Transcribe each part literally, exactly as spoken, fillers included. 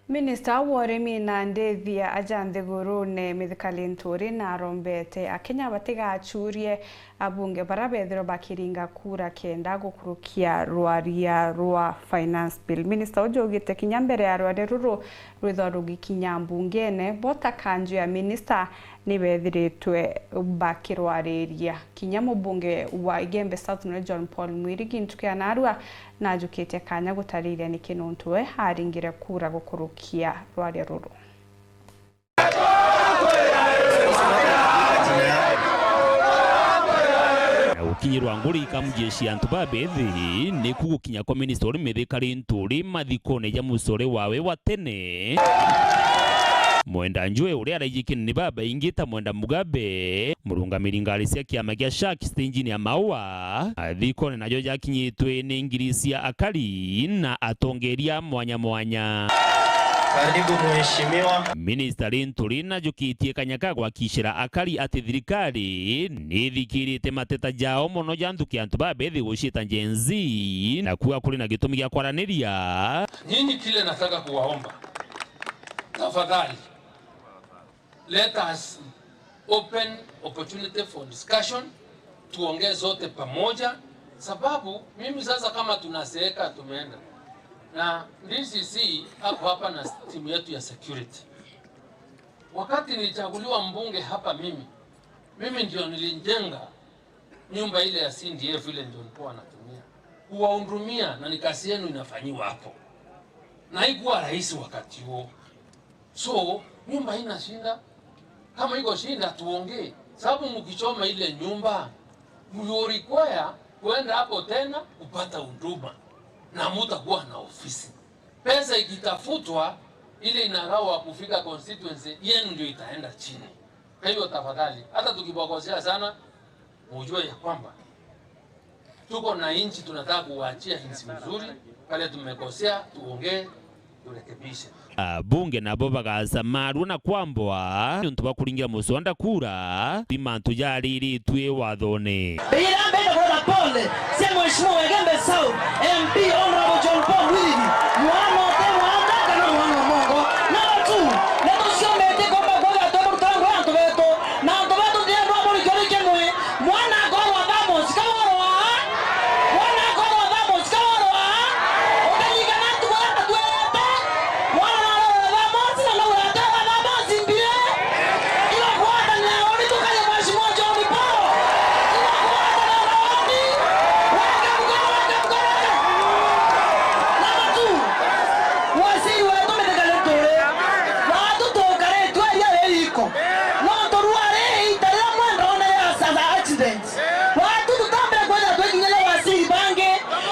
Minista wa urimi na ndithia aja nthigurune Mithika Linturi narombete Akenya batigachurie abunge bara bethirwa bakiringa kura kenda gukurukia rwaria rwa Finance Bill. Minista uju augite kinya mbere ya rwaria ruru rwithwa rugikinya mbungene, bo ta kanju ya minista nibethiritwe bakirwariria. Kinya mubunge wa Igembe South North John Paul Mwirigi ntuku ya narua najukitie kanya gutariria niki nuntu we aringire kura gukurukia rwaria ruru. Na gukinyirwa nguri ikamujie cia antu babethi, niku gukinya kwa minista uri Mithika Linturi mathikone ja mucore wawe wa tene. Mwenda Njue uria araijikene ni babaingi ta Mwenda Mugabe, murungamiri ngari cia kiama kia SHAK stage-ini ya Maua, athikone najo jakinyitwe ni ngiri cia akari na atongeria mwanya mwanya. Karibu mheshimiwa. Minista Linturi najukitie kanya ka gwakicira akari ati thirikari nithikirite mateta jao mono ja nthuki antu babethi guciita Gen Z, na kuuga kuri na gitumi gia kwaraniria. Nyinyi, kile nataka kuwaomba, tafadhali, let us open opportunity for discussion, tuongee zote pamoja, sababu mimi sasa, kama tunaseeka, tumeenda na D C C ako hapa na timu yetu ya security. Wakati nilichaguliwa mbunge hapa, mimi mimi ndio nilijenga nyumba ile ya C D F, ile ndio nilikuwa natumia kuwahudumia, na ni kazi yenu inafanyiwa hapo, na haikuwa rahisi wakati huo. So nyumba haina shida, kama iko shida tuongee, sababu mkichoma ile nyumba, you require kuenda hapo tena kupata huduma, na mutakuwa na ofisi. Pesa ikitafutwa, ile inagawa kufika constituency yenu ndio itaenda chini. Kwa hivyo tafadhali, hata tukibokosea sana, mujue ya kwamba tuko na inchi, tunataka kuwaachia inchi mzuri. Pale tumekosea, tuongee, turekebishe. Abunge nabo bagacamarua na kwambwa niuntu bwa kuringira muconda kura, ti mantu jariritue wathone. Mbere mbere kwenda pole cia Mheshimiwa wa Igembe South, M P Honorable John Paul Mwirigi, mwana ote mwana kana mwana wa mongo. Number two, ndeto ciomete kwamba kwega twe murutana ngwe antu betu, na antu betu ndirenda buri kiuria kimwe, mwana akorwa Thamos, kaworwa, mwana akorwa Thamos, kaworwa, ukaririkana ntuku iria ndatwirite, mwana narorwa Thamos, na nawe atera Thamos mbire, iga kwatania uri tukaria Mheshimiwa John Paul, iga kwatania na uri, wake mukana, wake mukana. Number two, waziri wetu Mithika Linturi, watu tukaritwe aria riko, no turware ita riria mwenda onere asa accident. Watu tutambire kwenda twikinyire waziri bangi,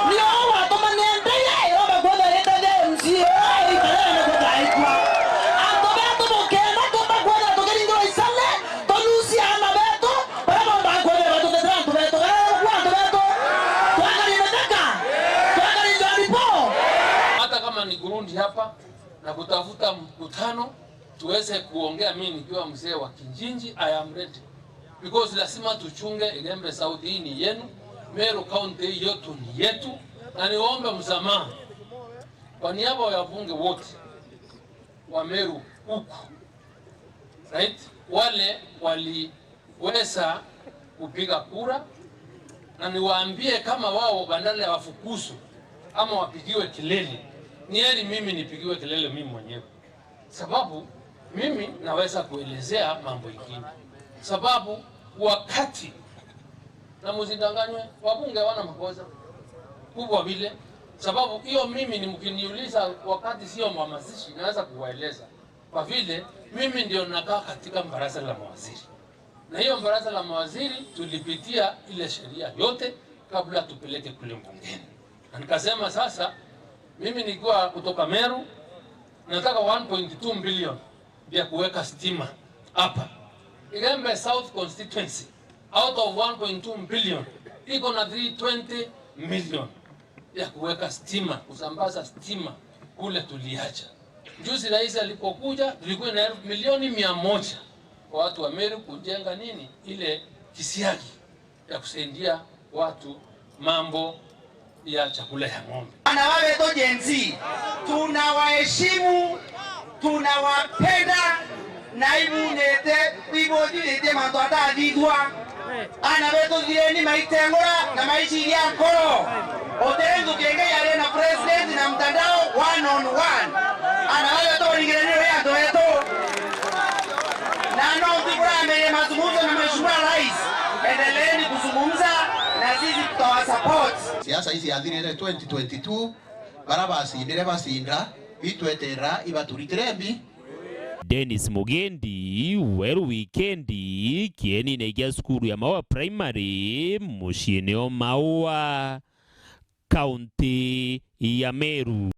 nio watumania ndege iromba kwenda ita thia M C A itarena kutaikwa. Antu betu bukenda tumba kwenda tukiringirwa isale, tunusia ana betu, baria bomba kwenda batutetera antu betu, baria kwa antu betu. Twakari Mithika, twakari John Paul. Hata kama ni kurudi hapa na kutafuta mkutano, tuweze kuongea. Mimi nikiwa mzee wa kijiji, I am ready. Because lazima tuchunge Igembe South, hii ni yenu, Meru County hii yote ni yetu, na niwaombe msamaha kwa niaba ya wabunge wote wa Meru huku, right? Wale waliweza kupiga kura, na niwaambie kama wao badala ya wafukuzwe ama wapigiwe kelele, ni heri mimi nipigiwe kelele mimi mwenyewe. Sababu mimi naweza kuelezea mambo ingine. Sababu wakati, na msidanganywe, wabunge hawana makosa kubwa vile. Sababu hiyo mimi ni, mkiniuliza wakati sio mwa mazishi, naweza kuwaeleza. Kwa vile mimi ndio nakaa katika baraza la mawaziri. Na hiyo baraza la mawaziri tulipitia ile sheria yote kabla tupeleke kule bungeni. Na nikasema sasa, mimi nikiwa kutoka Meru, nataka one point two billion vya kuweka stima hapa. Igembe South constituency, out of one point two billion, iko na three twenty million ya kuweka stima, kusambaza stima kule tuliacha. Juzi rais alipokuja, tulikuwa na elfu milioni mia moja kwa watu wa Meru kujenga nini? Ile kisiagi ya kusaidia watu mambo ya chakula ya ng'ombe. Ana wawe to Gen Z, tunawaheshimu Tunawapenda na ibunite, ibujuritie mantu atathithua. Ana betu thireni maitengura na maiciria nkoro. Utiri nthuki ingi yari na president na mtandao one on one. Ana wale turingire ni uri antu etu. Na no tukurambirie mazungumzo na Mheshimiwa Rais. Endeleeni kuzungumza na sisi tutawasupport. Siasa ici yathirire twenty twenty-two, bara bacindire bacinda, itweterera ibaturitire mbi. Dennis Mugendi, Weru Wikendi, kienine gia cukuru ya Maua Primary, muciine o Maua, kaunti ya Meru.